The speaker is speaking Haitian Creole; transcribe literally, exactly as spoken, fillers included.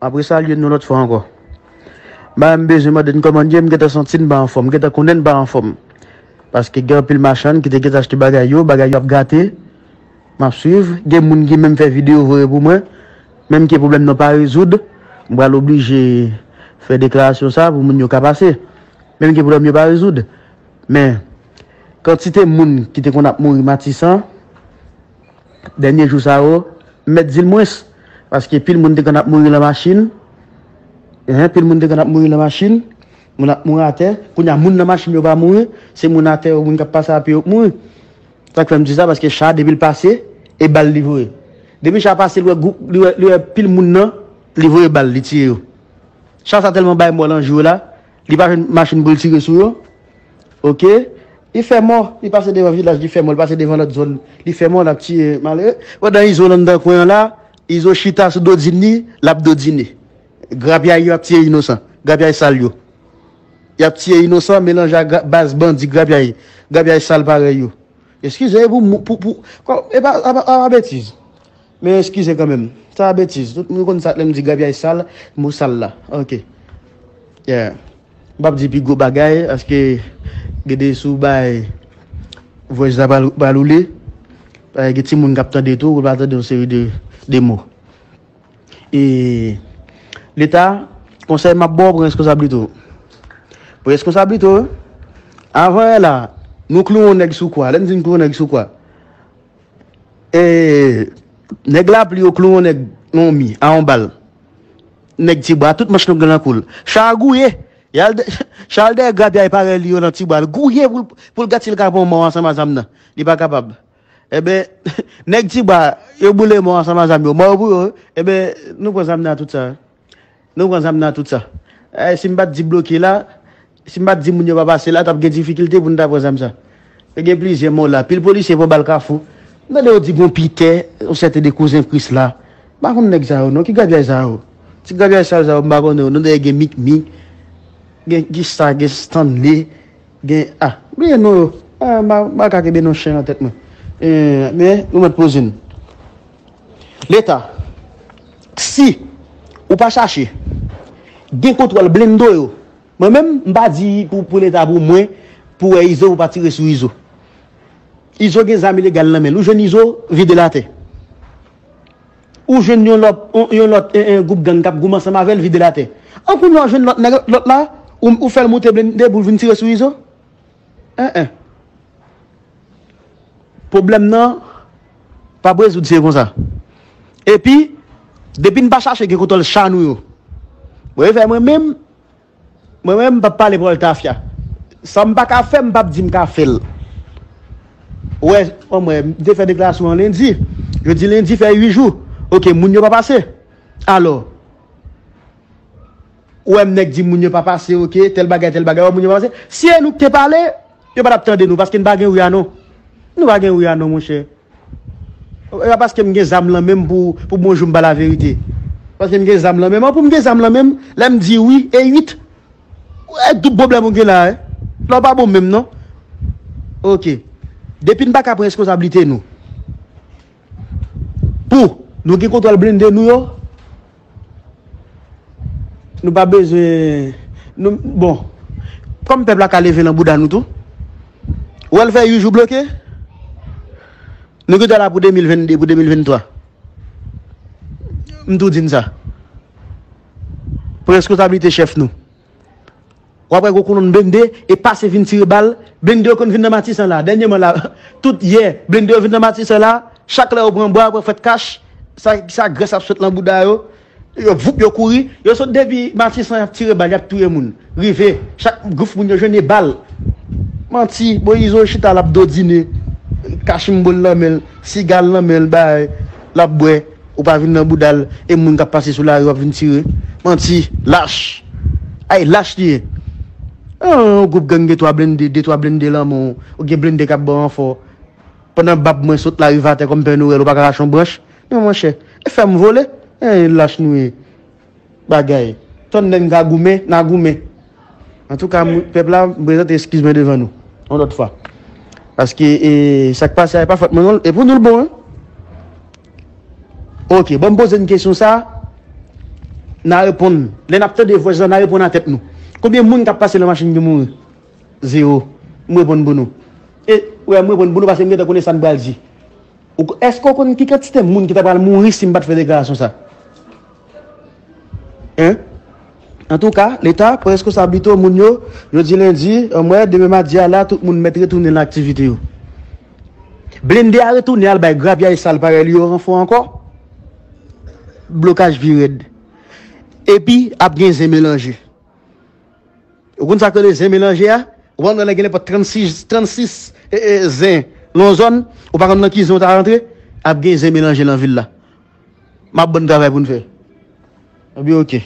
M ap resalye nou lòt fwa ankò. M pa menm bezwen mande n kòman n ye, m gentan santi n pa anfòm, m gentan konnen n pa anfòm. Paske gen anpil machann ki te gentan achte bagay yo, bagay yo ap gate. M ap swiv. Gen moun ki menm fè videyo voye pou mwen. Menm ke pwoblèm nan pa rezoud, m pral oblije fè deklarasyon sa pou moun yo ka pase. Menm ke pwoblèm yo pa rezoud. Men, kantite moun ki te konn ap mouri Matisan, dènye jou sa yo, m mèt di l mwens. Paske pil moun te konn ap mouri nan machin. Hein, pil moun te konn ap mouri nan machin. Moun ap mouri atè. Kounye a, moun nan machin yo pa mouri. Se moun atè yo, moun k ap pase a pye yo k mouri. Sa k fè m di sa, paske cha, depi l pase, e bal li voye. Depi cha pase, li wè gwoup, li wè, li wè pil moun nan, li voye bal, li tiye yo. Cha sa tèlman bay mò nan jou la, li pa jwenn machin pou l tire sou yo. Oke? Li fè mò, li pase devan vilaj, li fè mò, li pase devan lòt zòn, li fè mò, l ap tiye malere. Pandan Izo nan anndan kwen an la, Izo chita sou dodin li, l ap dodine. Grapyay yo ap tiye inosan, grapyay sal yo. Y ap tiye inosan, melanje ak gra- baz bandi grapyay, grapyay sal parèy yo. Eskize, e pou, pou, pou, kò- e pa, a, a, a betiz. Men eskize kanmenm. Sa a betiz. Tout moun konn sa lè m di grapyay sal, mo sal la. Oke. Yeah. M p ap di pi gwo bagay, paske gen de sou bay voice la pral, pral woule. Paske gen timoun k ap tande tou, ou pa tande yon seri de, de mo. E Leta, konsèy m ap ba w, pran reskonsablite w. Pran reskonsablite w. Avan yè la, nou klouwe yon nèg sou kwa. Lè m di n klouwe yon nèg sou kwa, e, nèg lapli yo klouwe yon nèg nan yon mi a yon bal. Nèg Tibwa, tout manch nou gen nan kou l. Cha a gouye. Y al dè- Cha al dèyè grapyay parèy li yo nan Tibwa. L gouye pou l, pou l gad si l ka pran mò ansanm a zam nan. Li pa kapab. Enben, nèg Tibwa, yo boule mò ansanm a zam yo. Mò yo pou yo. Enben, nou pran zam nan a tout sa. Nou pran zam nan a tout sa. Eh, si m pa t di bloke la, si m pa t di moun yo pa pase la, t ap gen difikilte pou n ta pran zam sa. Yo gen plizyè mò la. Pil polisye pran bal Kafou. M tande yo di gon Pitè, yon sèten de kouzen Kris la. M pa konn nèg sa yo, non. Ki grapyay sa yo? Ti grapyay sal sa yo, m pa konnen yo. Non, dèyè gen Mikmik, gen Gista, gen Stanley, gen, ah, bliye non yo. Ah, m pa, m pa ka kenbe non chen nan tèt mwen. Eh, men, nou mèt poze n. Leta, si ou pa chache gen kontwòl blende yo, mwen menm, m pa di pou, pou Leta, pou mwen, pou wè Izo, pou pa tire sou Izo. Izo gen zam ilegal nan men l. Ou jwenn Izo, vide l atè. Ou jwenn yon lòt, yon, yon lòt, en, en, gwoup gang k ap goumen ansanm avè l, vide l atè. An kounye a, ou jwenn lòt nèg, lòt la, ou, ou fè l moute blende pou l vin tire sou Izo? En, en. Pwoblèm nan p ap rezoud, se konsa. Epi, depi n pa chache gen kontwòl cha nou yo, mwen fè mwen menm, mwen menm, m p ap pale pawòl tafya. Sa m pa ka fè, m p ap di m ka fè l. Ou wè, an mwen, m te fè deklarasyon an lendi. Jodi lendi fè uit jou. Oke, moun yo pa pase. Alò, ou wè m nèg di moun yo pa pase, oke, tèl bagay, tèl bagay, ou wè moun yo pa pase. Si e nou k te pale, yo pa t ap tande nou, paske n pa gen wi a non. Nou pa gen wi a non, monchè. E pa paske m gen zam lan men m pou, pou bonjou m pa laverite. Paske m gen zam lan men m. An pou m gen zam lan men m, lè m di wi, e uit. E tout pwoblèm ou gen la, e. Lè w pa bon menm, non. Oke. Depi n pa ka pran reskonsablite nou. Pou nou gen kontwòl blende nou yo, nou pa bezwen, nou, bon, kòm pèp la ka leve nan bouda nou tou, ou wè l fè uit jou bloke, nou gentan la pou de mil venn de, pou de mil venn twa. M tou di n sa. Pran reskonsablite chèf nou. W ap wè gwo kolonn blende e pase vin tire bal. Blende yo konn vin nan Matisan la. Dènyèman la, tout yè, blende yo vin nan Matisan la. Chak lè yo pran bwa, yo pran fwèt kach, sa, sa grès ap sot nan bouda yo. Yo voup, yo kouri. Yo sot depi Matisan, y ap tire bal, y ap touye moun. Rive, chak gwoup moun yo jwenn e bal. Manti, Moyizo chita, l ap dodine. Kachimbo l nan men l, siga l nan men l, bay, l ap bwè. Ou pa vin nan bouda l, e moun k ap pase sou lari w ap vin tire. Manti, lach. Ay, lach li ye. An, yon gwoup gang gen twa blende, de twa blende lan men w, ou gen blende k ap ba w ranfò. Pandan bab mwen sot larive atè kòm Pè Nwèl, ou pa ka rache yon branch. Men monchè, e fè m vole. En, lach nou ye. Bagay. Tann lè n ka goumen, n a goumen. Antouka, moun, pèp la, m prezante eskiz mwen devan nou. Yon lòt fwa. Paske, e, sa k pase a, e pa fòt mwen, non. E pou nou l bon, wi. Oke, bon, m poze n kesyon sa. N a reponn. Lè n ap tande vwès la, n a reponn a tèt nou. Konbyen moun k ap pase nan machin ki mouri? Zewo. M reponn pou nou. E, wè, m reponn pou nou paske m gentan konnen sa n pral di. Ou ko- Èske w konn ki kantite moun ki ta pral mouri si m pa t fè deklarasyon sa? Hein? Antouka, Leta, prèske sa pito, moun yo, jodi lendi, anmwè, demen madi a la, tout moun mèt retounen nan aktivite yo. Blende a retounen al bay grapyay sal parèy li yo ranfò ankò. Blokaj pi rèd. Epi, ap gen zen melanje. Ou konn sa k rele zen melanje a? Ou pa konn lè gen nenpòt trannsis, trannsis e, e, zen nan yon zòn, ou pa konn nan ki zen ou ta rantre, ap gen zen melanje nan vil la. M ap bann travay pou n fè. Epi, oke.